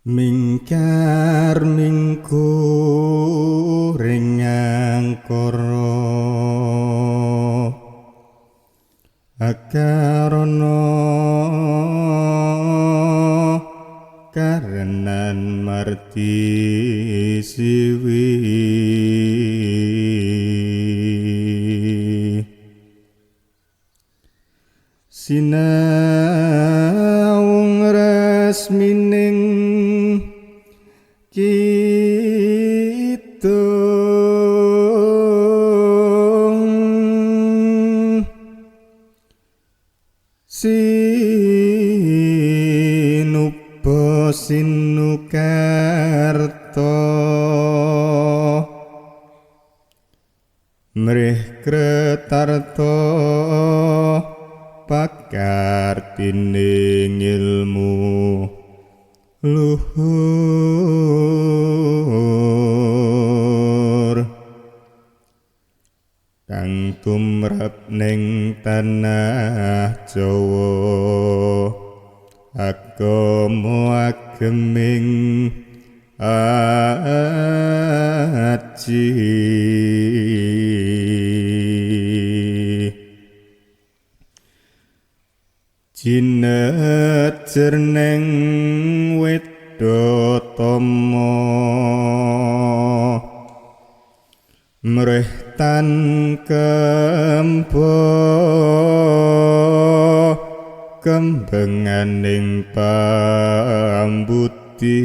Mingkar mingkuring angkara akarana karenan marti siwi sinawung resmining kidung sinuba sinukarta mrih kretarta pakartining ilmu luhur kang tumrap ning tanah Jawa agama ageming aji jinejer ning Wedatama mrih tan kemba kembenganing pambuti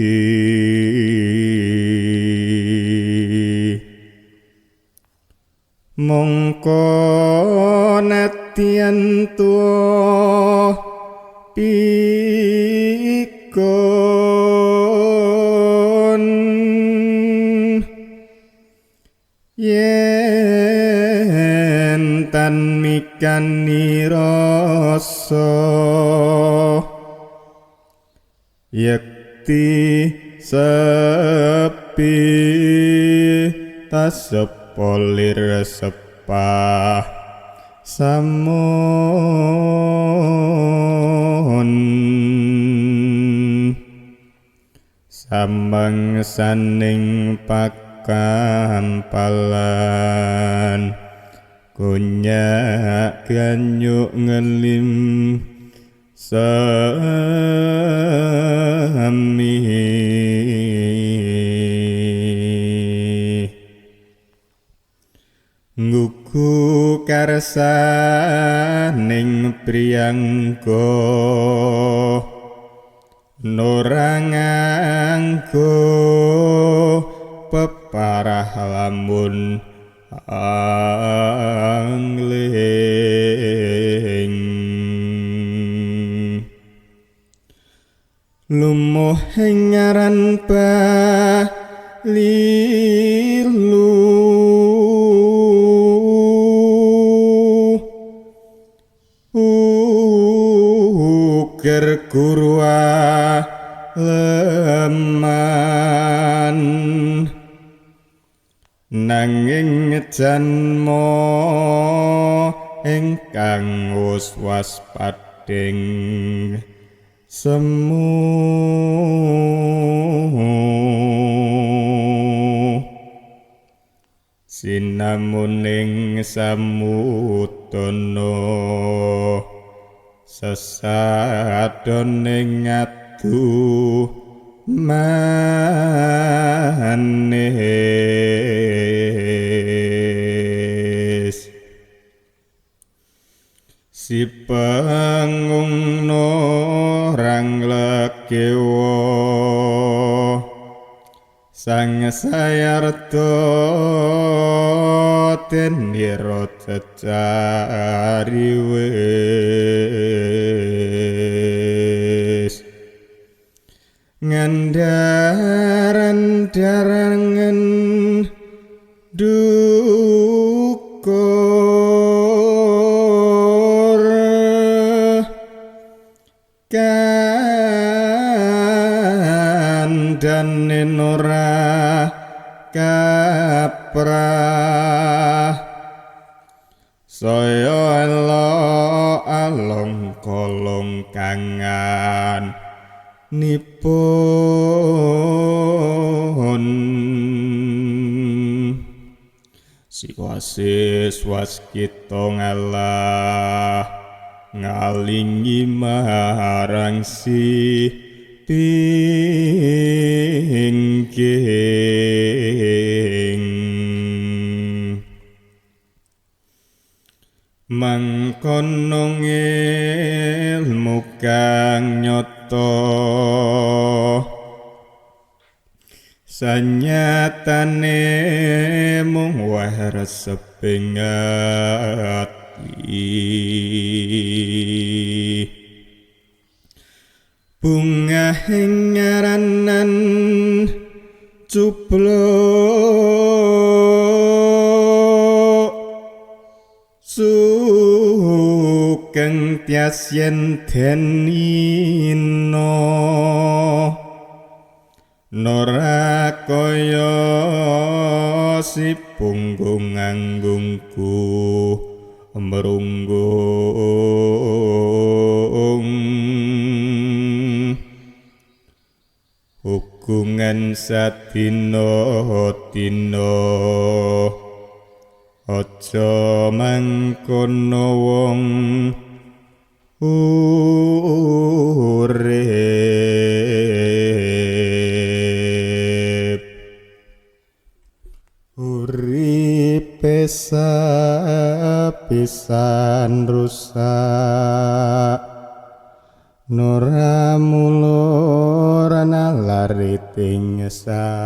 mongko natian tuwa pikun yen tan mikani rasa yekti sepi tasepolir sepah samun samangsaning pakampalan konyak ganyuk ngelim sami nguku karsaning priyangga nora nganggo peparah lamun angling lumuh ing ngaran balilu uger gurua leman nanging janma ingkang wis waspading semu sinamuning samudana sesadoning adu manis si pangungno rang lekewa sang sayarta Denira cecari wis ngandaran-darangen dukur kandhane ora kaprah saya elok along kolong kangan nipun siwasis waskita ngalah ngalingi marang si pingging. Mangkono ngelmu kang nyata sanyatane mung wae reseping ati. Bungahing ngaranan cupluk sugeng tias yen denina nora kaya si punggung anggungku merunggung. Hukungan sadina dina aja mangkono wong urip. Uripe sapisan rusak nora mulur nalari ting saluwer.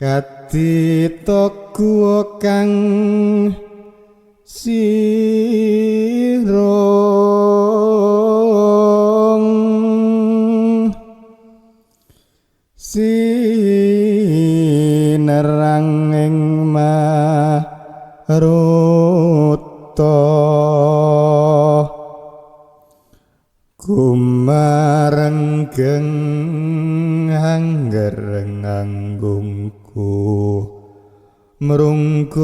Kadita kuwa kang sirung sinerang ing maruta gumarenggeng angger nganggungku mrunggung.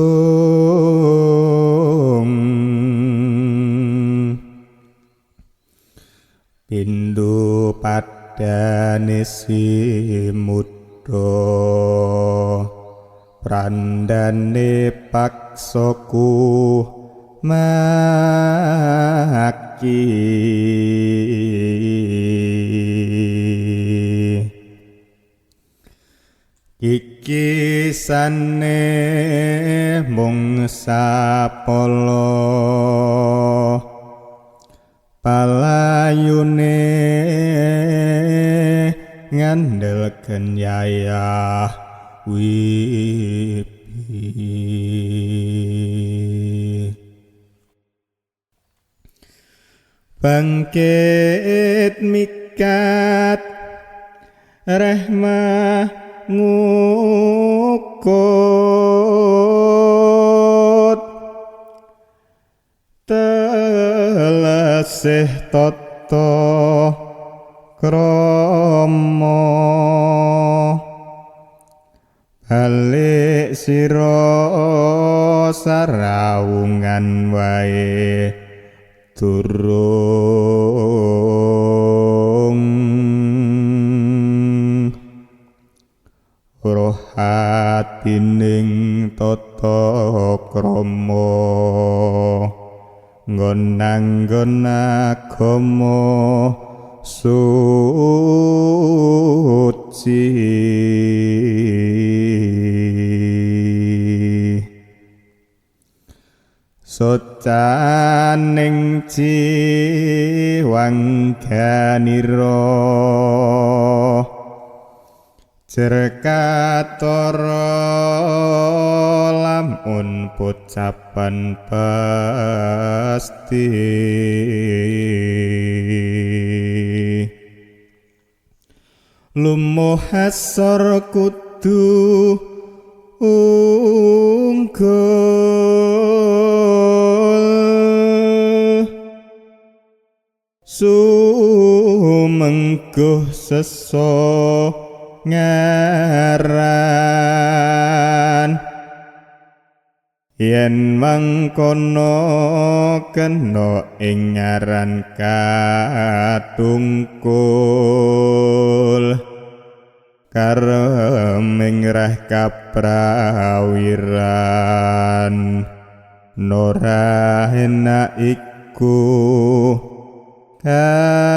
Pindho padane si mudha prandane paksaku maki. Iki sane mung sapala palayune ngandelken yayah wibi. Bangkit mikat rehmah ngukut telesih tata krama balik sira sarawungan wae durung. Roh atining tata krama nggon-nggon agama suci. Socaning jiwangganira Jer kathara lamun pocapan pasti. Lumuh asor kudu unggul, sumengguh seso ngaran. Yen mangkono kena ing ngaran katungkul, kareming reh kaprawiran. Nora enak iku kaki.